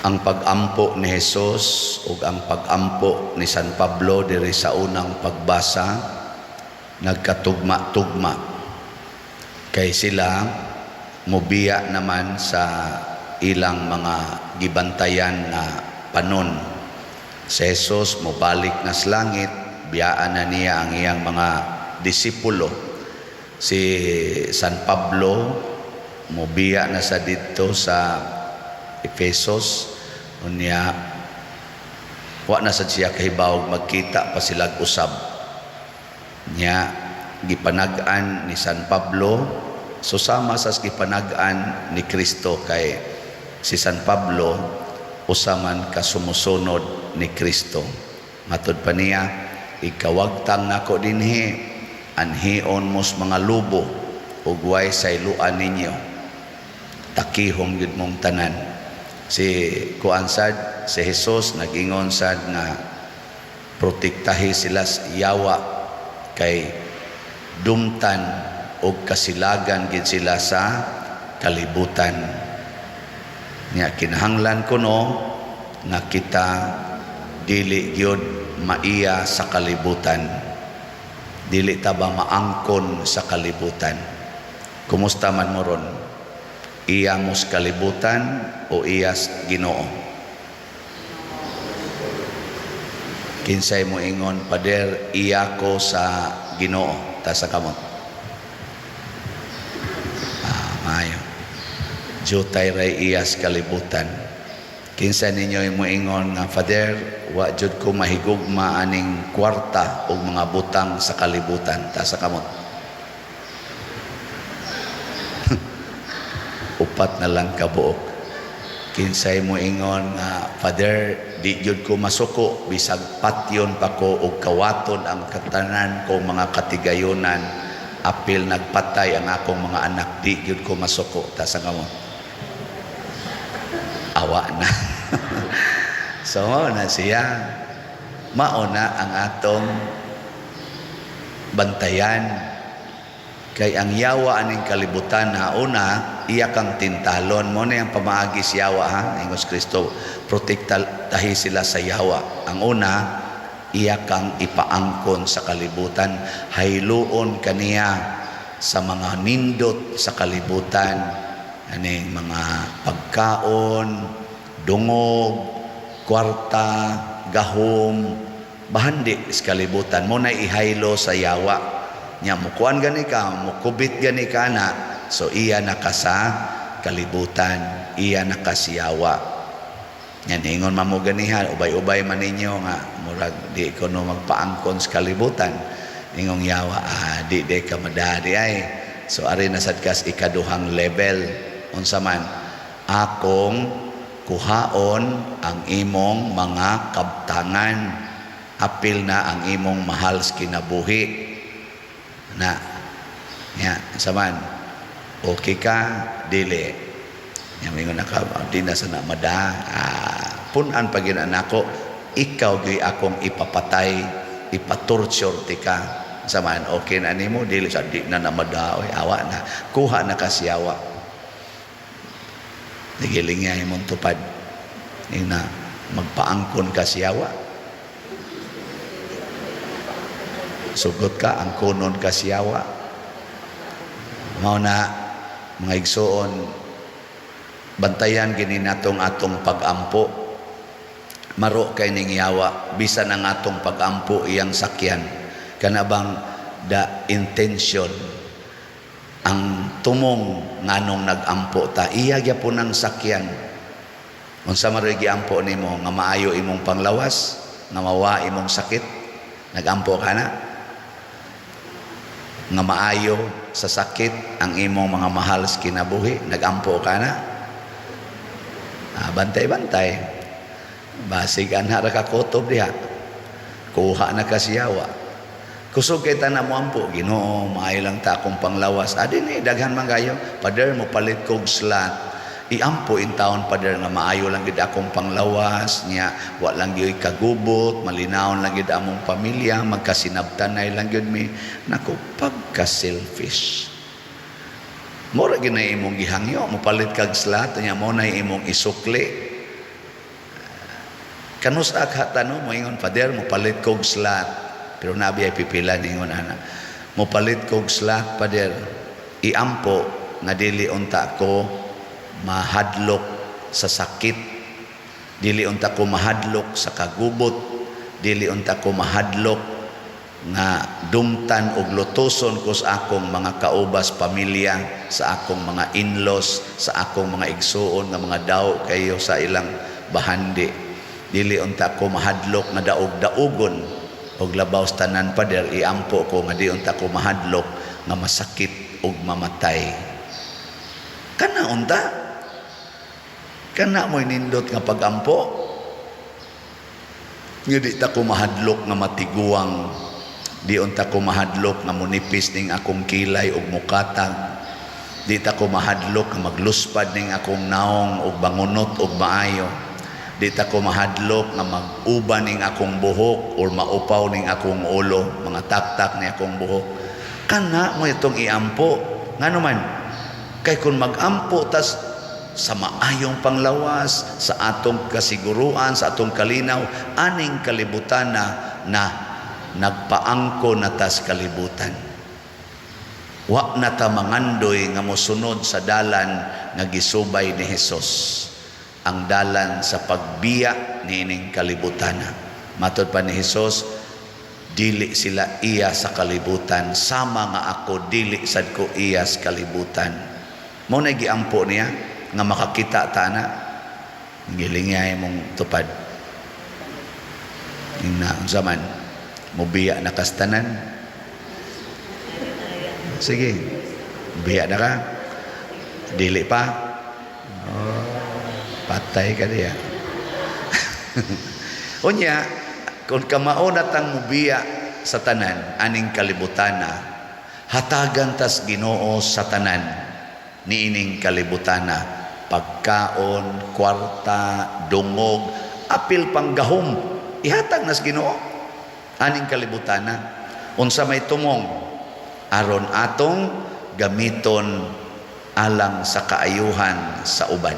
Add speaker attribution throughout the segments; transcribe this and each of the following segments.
Speaker 1: Ang pag-ampo ni Jesus ug ang pag-ampo ni San Pablo diri sa unang pagbasa nagkatugma-tugma kay sila mobiya naman sa ilang mga gibantayan nga panon. Si Jesus mobalik na sa langit, biyaan na niya ang iyang mga disipulo. Si San Pablo mobiya na sa didto sa Efesos, unya wa na sad siya kahibaw magkita pa sila usab. Nya gipanag-an ni San Pablo, so sama sa gipanag-an ni Kristo kay si San Pablo usa man ka sumusunod ni Kristo. Matod pa niya, "Ikawagtang nako dinhi, anhion mos mga lubo ug way sayloan ninyo, takihong gyud mong tanan." Si kuan sad, si Jesus nag-ingon sad nga protektahi sila sa yawa kay dumtan og kasilagan gid sila sa kalibutan. Nya kinahanglan kuno nga kita dili gyud maiya sa kalibutan, dili ta ba maangkon sa kalibutan. Kumusta man mo ron? Iya mos kalibutan o iyas Ginoo? Kinsay mo ingon, "Pader, iya ko sa Ginoo"? Taas kamot. Ah, maayo. Jutay ray iyas kalibutan. Kinsa ninyo mo ingon nga, "Father, wa jud ko mahigugma aning kwarta o mga butang sa kalibutan"? Taas kamot. Upat na lang kabuok. Kinsay mo ingon nga, "Father, di jud ko masuko bisag patyon pa ko og kawaton ang katanan ko mga katigayonan, apil nagpatay ang akong mga anak, di jud ko masuko"? Taas kamot. Awa na. So mao na siya, mao na ang atong bantayan kay ang yawa aning kalibutan na una iya kang tintalon. Mo na ang pamaagi si yawa, ha. Ingos Kristo, protektahi sila sa yawa. Ang una, iya kang ipaangkon sa kalibutan, hayluon kaniya sa mga nindot sa kalibutan, aning mga pagkaon, dungog, kwarta, gahom, bahandi sa kalibutan. Mo na ihaylo sa yawa nya. Mukuan gani ka, mukubit gani ka na, so iya na ka sa kalibutan, iya na ka siyawa. Nya ningon man mo ganihan, ubay-ubay man ninyo nga murag di ko no magpaangkon sa kalibutan. Ingong yawa, "Ah, di di ka madadi ay." So ari na sad kas ikaduhang level. Unsa man? Akong kuhaon ang imong mga kabtangan, apil na ang imong mahal sa kinabuhi na. Nya saman, okay ka dili? Nya mingon na ka, "Di na sana mada." Ah, pun-an pa gyud nako, ikaw gyud akong ipapatay, ipatorture tika. Saman, okay na nimo dili? Sa di na na mada oy. Awa na, kuha na ka siyawa. Nagiling niya imong tupad ina, magpaangkon ka siyawa, sugot ka, angkonon ka siyawa. Mao na, mga igsuon, bantayan gini natong atong pag-ampo. Maro kay ning yawa, bisan ang atong pag-ampo iyang sakyan. Kana bang the intention, ang tumong nganong nag-ampo ta, iya gyapon ang sakyan. Unsa man giampo nimo? Nga maayo imong panglawas, nga mawa imong sakit, nag-ampo ka na? Nga maayo sa sakit ang imong mga mahal sa kinabuhi, nag-ampo ka na? Ah, bantay-bantay, basig anha ra ka kutob diha, kuha na ka siyawa. Kusog kay tanan mo ampo, "Ginoo, maayo lang ta akong panglawas." Adi ni daghan man kayo, "Pader, mo palit kog slot." Iampo in taon, "Pader, nga maayo lang gid akong panglawas nya, wa lang gyud kagubot, malinawon lang gid among pamilya, magkasinabtanay lang gyud mi." Nako, pagka selfish. Mura gyud na imong gihangyo, mopalit kag slot nya mo na imong isukli. Kanus ka no moingon, "Father, mopalit kog slot." Pero nabi ay pipila ningon ana. "Mopalit kog slot, Father. Iampo nga dili unta ko mahadlok sa sakit. Dili unta ko mahadlok sa kagubot. Dili unta ko mahadlok nga dumtan og lutuson ko sa akong mga kaubas pamilya, sa akong mga in-laws, sa akong mga igsuon nga mga daw kayo sa ilang bahandi. Dili unta ko mahadlok nga daog-daugon og labaw sa tanan, Pader, iampo ko nga di unta ko mahadlok nga masakit og mamatay." Kana unta, kana mo'y nindot nga pagampo, nga di ta ko mahadlok nga matiguang, di unta ko mahadlok nga munipis ning akong kilay og mukatag, di ta ko mahadlok nga magluspad ning akong naong og bangunot og maayo, di ta ko mahadlok nga mag-uba ning akong buhok or maupaw ning akong ulo, mga taktak ni akong buhok. Kana mo itong iampo. Ngano man? Kay kung magampo tas sa maayong panglawas, sa atong kasiguruan, sa atong kalinaw aning kalibutan na na nagpaangko na tas kalibutan, wa na ta mangandoy nga mosunod sa dalan nga gisubay ni Hesus, ang dalan sa pagbiya niining kalibutan. Matod pa ni Hesus, dili sila iya sa kalibutan sama nga ako dili sad ko iya sa kalibutan. Mo na giampo niya nga makakita ta na gilingay mong tupad. Na unsa man, mobiya na kastanan? Sige, biya na ka? Dili pa? Oh, patay ka diya. Unya, kung kamao na tang mubiya sa tanan aning kalibutana, hatagan tas Ginoo sa tanan niining kalibutana, pagkaon, kwarta, dungog, apil pang gahom, ihatag nas Ginoo aning kalibutana. Unsa may tumong? Aron atong gamiton alang sa kaayuhan sa uban.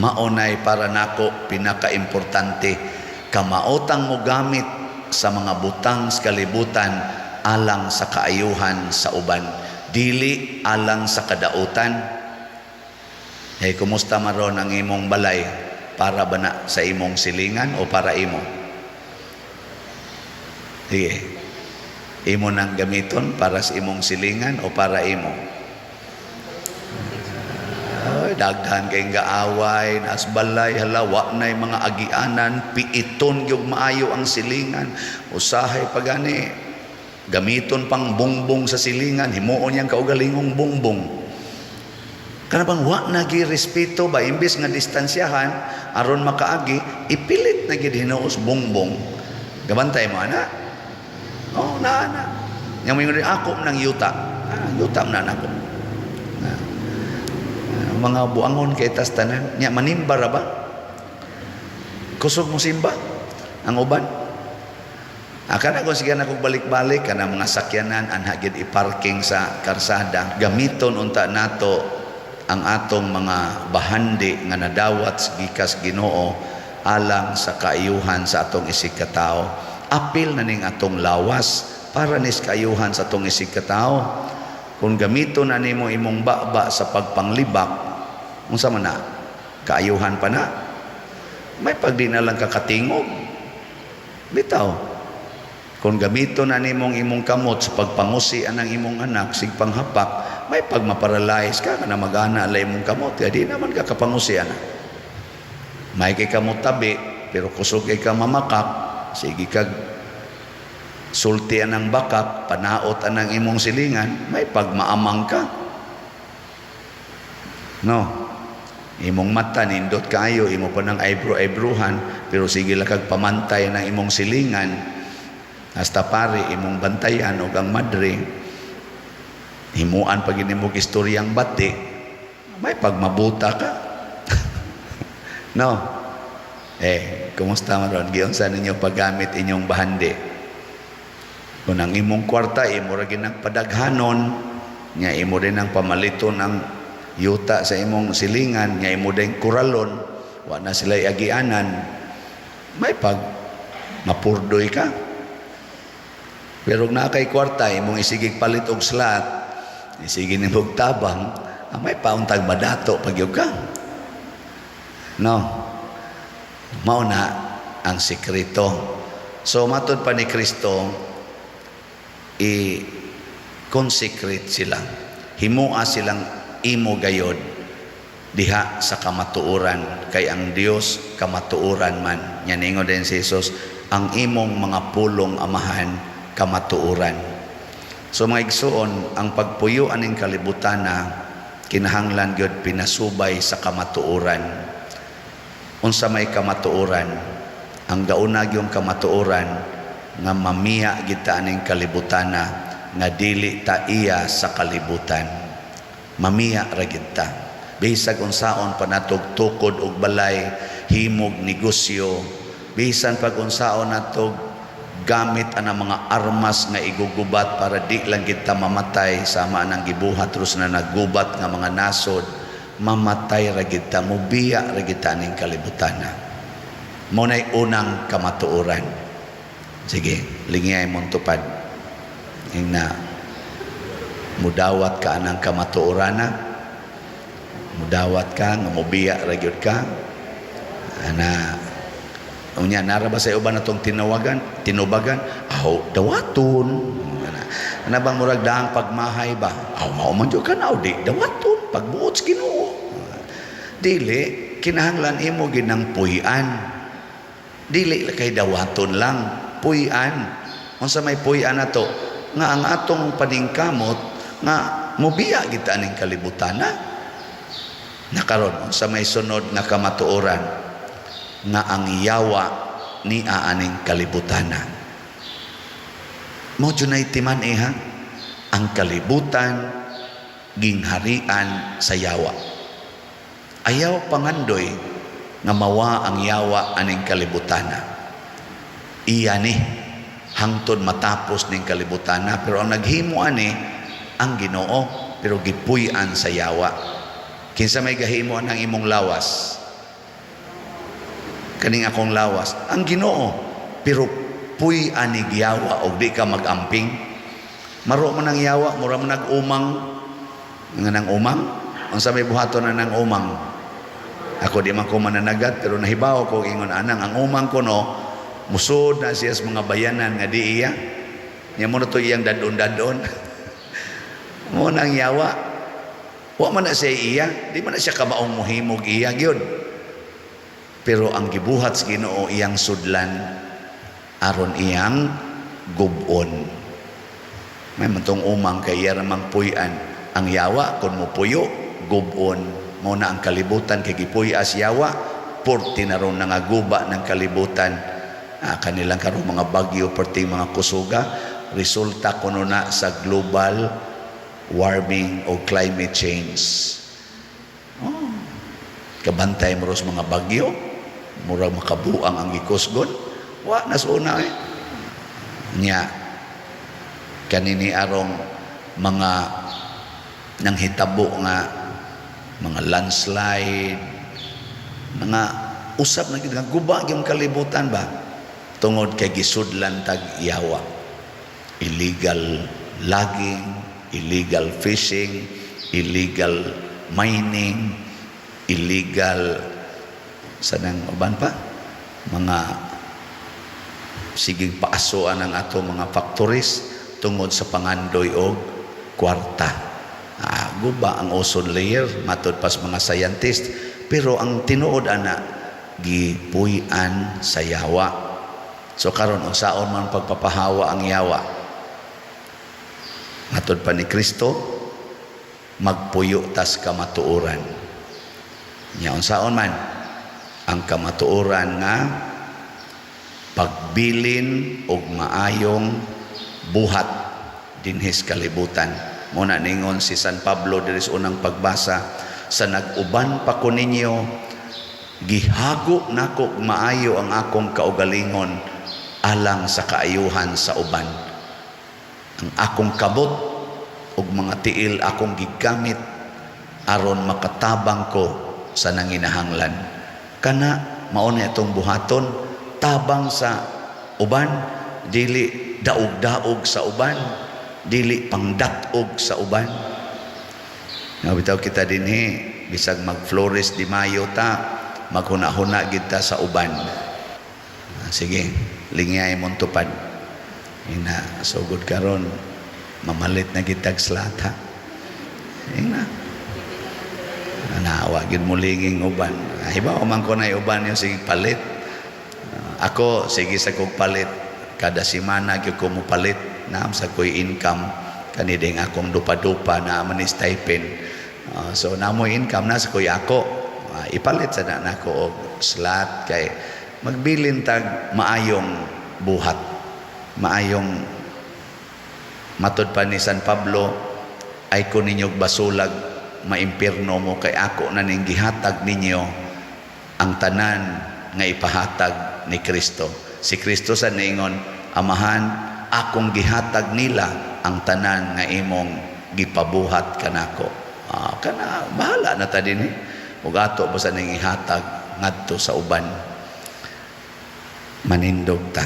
Speaker 1: Maunay para nako pinakaimportante, kamaotang mo gamit sa mga butang sa kalibutan alang sa kaayuhan sa uban, dili alang sa kadautan. Hey, kumusta maron ang imong balay? Para ba na sa imong silingan o para imo? Sige, imo nang gamiton para sa imong silingan o para imo? Ay, daghan kay gaaway nas balay. Hala, wa nay mga agianan, piiton gyud maayo ang silingan. Usahay pa gani gamiton pang bungbong sa silingan, himuon niyang kaugalingong bungbong. Kana bang wa na gi respeto ba? Imbes nga distansyahan aron makaagi, ipilit na gid hinuos bungbong. Gabantay mo ana. Oh, na na yang moingon, "Ako nang yuta." Ah, yuta na nako. Ah, mga buangon kay tas tanan nya. Manimba ra ba? Kusog mo simba ang uban. Kana kung sige na kong balik-balik kana mga sakyanan anha gid i-parking sa karsada. Gamiton unta nato ang atong mga bahandi nga nadawat sa gikas Ginoo alang sa kaayuhan sa atong isig katao. Apil na ning atong lawas, para nis kaayuhan sa atong isig katao. Kung gamiton na nimo imong baba sa pagpanglibak, unsa man na? Kaayuhan pa na? May pagdi na lang kakatingog. Bitaw. Kung gamiton na nimong imong kamot sa pagpangusi anang imong anak, sig panghapak, may pagmaparalyze ka, kana magana la imong kamot, kaya di naman ka kapangusi ana. May kay kamot tabi, pero kusog kay ka mamakak, sige kag sulti anang bakak, panaot anang imong silingan, may pagmaamang ka. No? Imong mata nindot kaayo, imo pa ng eyebrow-eyebrowan, pero sige lang kag pamantay ng imong silingan. Hasta pare imong bantayan og ang madre, himuan pag nimo istoryang bati, may pagmabuta ka. No? Eh, kumusta man ron? Giunsa ninyo paggamit inyong bahandi? Kung ang imong kwarta, imo ra ginang padaghanon, nya imo din ang pamaliton ang yuta sa imong silingan, nya imo din kuralon, Wa na sila agianan. May pag mapurdoy ka. Pero kung naa kay kwarta, imong isigig palit og slot, isige nimog tabang, may pauntag madato pag ka. No. Mao na ang sekreto. So matod pa ni Kristo, i-consecrate sila. Himua silang imo gayod diha sa kamatuoran, kay ang Dios kamatuoran man. Nya ningon din si Jesus, "Ang imong mga pulong, Amahan, kamatuoran." So mga igsuon, ang pagpuyo aning kalibutan na kinahanglan gyud pinasubay sa kamatuoran. Unsa may kamatuoran? Ang gauna gyung kamatuoran nga mamiya gid ta aning kalibutana nga dili ta iya sa kalibutan. Mamiya ra gid ta. Bisag unsaon pa natog tukod og balay, himog negosyo, bisan pag unsaon natog gamit ang mga armas nga igugubat para di lang kita mamatay sama nang gibuhat terus na naggubat nga mga nasod, mamatay ra gid ta, mubiya ra gid ta ning kalibutana. Mo nay unang kamatuoran. Sige, lingiyay mong tupad. Ingna mudawat ka anang kamatuoran na, mudawat ka nga mubiya ra gyud ka ana. Unya nara ba sa uban natong tinawagan, tinubagan, aw dawaton. Ana, ana bang murag daang pagmahay ba? Aw mao man jud ka na, aw di dawaton pagbuot sa Ginoo. Dili kinahanglan imo ginang puy-an. Dili kay dawaton lang, puy-an. Unsa may puy-an nato? Nga ang atong paningkamot nga mubiya kita aning kalibutan na. Nakaron, unsa may sunod nga kamatuoran? Nga ang yawa ni aning kalibutana. Mo junay timan iha, ang kalibutan gingharian sa yawa. Ayaw pangandoy nga mawa ang yawa aning kalibutana. Iya ni hangtod matapos ning kalibutana, pero ang naghimo ani ang Ginoo, pero gipuy-an sa yawa. Kinsa may gahimo ang imong lawas? Kaning akong lawas, ang Ginoo, pero puy-an ni yawa og di ka magamping. Maro man ang yawa, mura man nag-umang nga nang umang. Unsa may buhaton na nang umang? Ako di man ko mananagat, pero nahibaw ko ingon anang ang umang ko, no, musod na siya sa mga bayanan nga di iya nya mo na to iyang dadon-dadon. Mo nang yawa, wa man na siya iya, di man na siya kamaong muhimog iya gyud, pero ang gibuhat sa Ginoo, iyang sudlan aron iyang gubon. May mantong umang kay iya ramang puy-an. Ang yawa kung mupuyo, gubon. Mo na ang kalibutan kay gipuy-as yawa, porti na ron nangaguba ng kalibutan. Kanilang karon mga bagyo, perti mga kusuga, resulta kuno na sa global warming o climate change. Oh. Kabantay mo ros mga bagyo, murag makabuang ang gikusgon. Wa nas una eh. Nya kanini arong mga nanghitabo nga mga landslide, mga usap na gid nga guba yung kalibutan ba, tungod kay gisudlan tag yawa. Illegal logging, illegal fishing, illegal mining, illegal sa nang uban pa mga sigig paasoan ang ato mga factories tungod sa pangandoy og kwarta. Guba ang ozone layer matod pas mga scientist, pero ang tinuod ana gipuy-an sa yawa. So karon, unsaon man pagpapahawa ang yawa? Matod pa ni Kristo, magpuyo tas kamatuoran. Nya unsaon man ang kamatuoran? Nga pagbilin og maayong buhat dinhis kalibutan. Mo na ningon si San Pablo diri sa unang pagbasa, "Sa nag-uban pa ko ninyo, gihago nako maayo ang akong kaugalingon alang sa kaayuhan sa uban. Ang akong kabot ug mga tiil akong gigamit aron makatabang ko sa nanginahanglan." Kana mao ni atong buhaton, tabang sa uban, dili daog-daog sa uban, dili pangdat-og sa uban. Nga bitaw kita dinhi, bisag mag Flores de Mayo ta, maghuna-huna gid ta sa uban. Ah, sige, lingyay mong tupad. Ina, sugod karon mamalit na gitag slot ha. Ina. Nawa gid mo linging uban. Ah, hibaw man ko na uban yung sige palit. Ah, ako sige sa kog palit kada semana gyud ko mo palit naam sa koy income kani ding akong dupa-dupa na man ni stipend. Ah, so namoy income na sa koy ako. Ah, ipalit sa na nako og slot kay magbilin tag maayong buhat. Maayong matud pa ni San Pablo ay ko ninyo basulag maimpirno mo kay ako na ning gihatag ninyo ang tanan nga ipahatag ni Kristo. Si Kristo sa niingon, "Amahan, akong gihatag nila ang tanan nga imong gipabuhat kanako." Ah, kana bahala na ta dinhi. Ug ato ba sa ning ihatag ngadto sa uban. Manindog ta.